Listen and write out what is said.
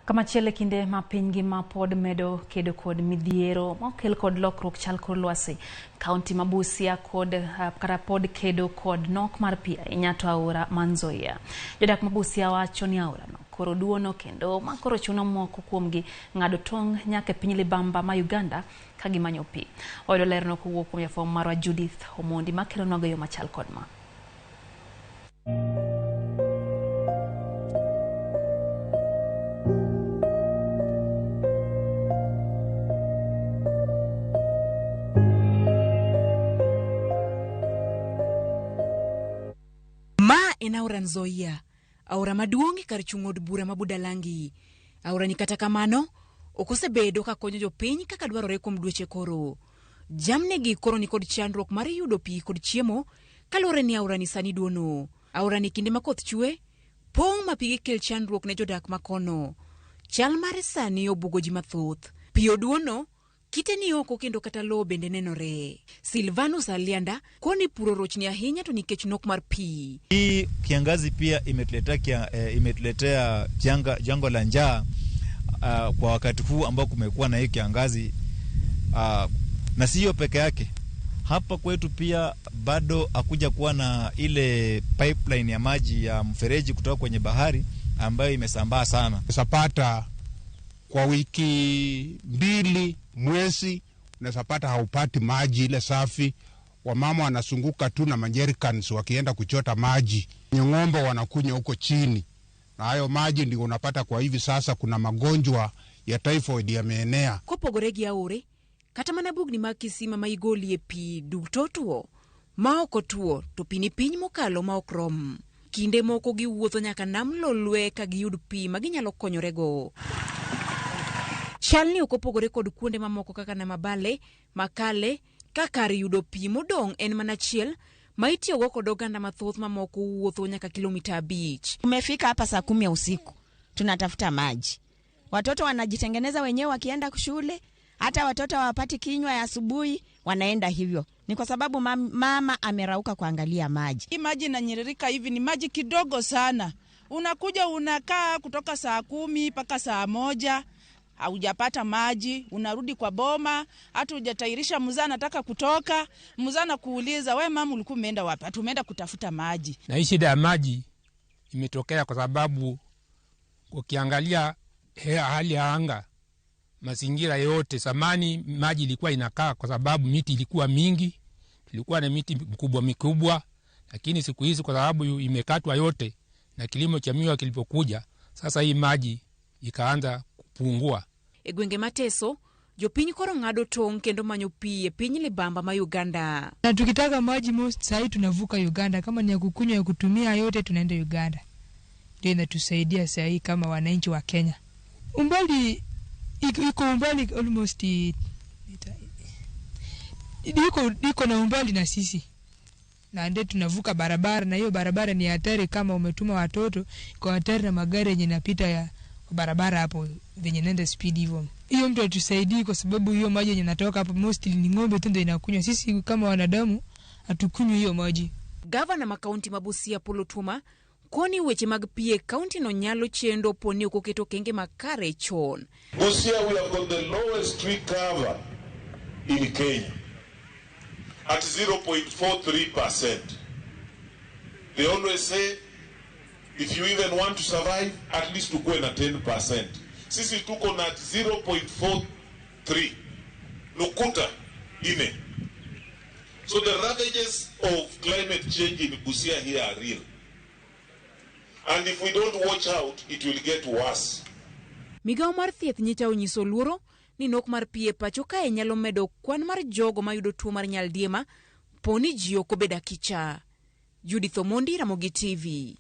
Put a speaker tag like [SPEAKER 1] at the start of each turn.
[SPEAKER 1] Kamachielo e kinde ma piny ngima pod medo kedo kod midhiero ma okel kod lokruok chal kor lwasi, kaunti ma Busia kod kata pod kedo kod nok mar pi ahinya to aora ma Nzoia. Jodak ma Busia wacho ni aora no koro duono kendo ma koro chuno moko kuomgi ng'ado tong' nyaka e piny libamba ma Uganda ka gimanyo pi. Wayudo lerno kowuok kuom jafwambo marwa Judith Omondi makelonwago e yo machal kod ma.
[SPEAKER 2] Ma en aora Nzoia, aora maduong' e kar chung' od bura ma Budalangi. Aorani kata kamano, ok osebedo ka konyo jopiny kaka dwarore kuom dweche koro. Jamnigi koro nikod chandruok mar yudo pi kod chiemo kaluwore ni aorani sani duono. Aorani kinde ma koth chwe, pong' ma pige kel chandruok ne jodak ma kono. Chal mare sani obuogo ji mathoth. Pi oduono, kite ni oko kendo kata lowo bende nenore. Silvanus Alianda koni puro rochni ahinya to nikech nok mar pi.
[SPEAKER 3] Hii kiangazi pia imetuletea janga la njaa kwa wakati huu ambao kumekuwa na hii kiangazi, na sio peke yake. Hapa kwetu pia bado hakuja kuwa na ile pipeline ya maji ya mfereji kutoka kwenye bahari ambayo imesambaa sana.
[SPEAKER 4] Unapata kwa wiki 2 mwezi unapata haupati maji ile safi. Wamama wanasunguka tu na majericans wakienda kuchota maji. Ng'ombe wanakunywa huko chini. Na hayo maji ndio unapata kwa hivi sasa kuna magonjwa ya typhoid yameenea.
[SPEAKER 2] Kopogore gi aore, kata mana bugni mag kisima ma igolie pi duto tuo, ma ok otuo to pi ni piny mokalo ma ok rom. Kinde moko giwuotho nyaka nam Lolwe ka giyud pi ma ginyalo konyorego. Chalni ok opogore kod kuonde mamoko kaka Namabale, Makale, ka kar yudo pi modong' en mana achiel ma itiyogo kod oganda mathoth mamoko wuotho nyaka kilomita 5.
[SPEAKER 5] Tumefika hapa saa 10 ya usiku, tunatafuta maji. Watoto wanajitengeneza wenyewe wakienda shule, hata watoto hawapati kinywa ya asubuhi, wanaenda hivyo. Ni kwa sababu mama amerauka kuangalia maji.
[SPEAKER 6] Hii maji inanyiririka hivi ni maji kidogo sana. Unakuja unakaa kutoka saa 10 mpaka saa 1, haujapata maji, unarudi kwa boma, hata hujatairisha mzaa anataka kutoka, mzaa anakuuliza we mama ulikuwa umeenda wapi? Ati umeenda kutafuta maji.
[SPEAKER 7] Na hii shida ya maji imetokea kwa sababu ukiangalia hali ya anga, mazingira yote, zamani maji ilikuwa inakaa kwa sababu miti ilikuwa mingi, tulikuwa na miti mikubwa mikubwa, lakini siku hizi kwa sababu imekatwa yote na kilimo cha miwa kilipokuja, sasa hii maji ikaanza kupungua.
[SPEAKER 2] E gwenge Mateso, jopiny koro ng'ado tong' kendo manyo pi e piny libamba ma Uganda.
[SPEAKER 8] Na tukitaka maji most sahi tunavuka Uganda, kama ni ya kukunywa ya kutumia yote tunaenda Uganda. Ndio inatusaidia sahi kama wananchi wa Kenya. Umbali iko umbali almost iko na umbali na sisi. Na ndio tunavuka barabara, na hiyo barabara ni hatari kama umetuma watoto, iko hatari na magari yenye yanapita ya barabara hapo venye nenda speed hivyo. Hiyo mtu atusaidii kwa sababu hiyo maji yenye natoka hapo mostly ni ng'ombe tu ndio inakunywa. Sisi kama wanadamu hatukunywi hiyo maji.
[SPEAKER 2] Gavana ma kaunti ma Busia Paul Otuoma koni weche mag pi e kaunti no nyalo chendo poni ok oketo okenge makare chon.
[SPEAKER 9] Busia we have got the lowest tree cover in Kenya at 0.43%. They always say if you even want to survive at least ukuwe na 10%. Sisi tuko na 0.43 nukuta ine. So the ravages of climate change in Busia here are real. And if we don't watch out, it will get worse.
[SPEAKER 2] Migawo mar thieth nyicha onyiso luoro ni nok mar pi e pacho kae nyalo medo kwan mar jogo mayudo tuo mar nyaldiema poni ji ok obedo akicha. Judith Omondi, Ramogi TV.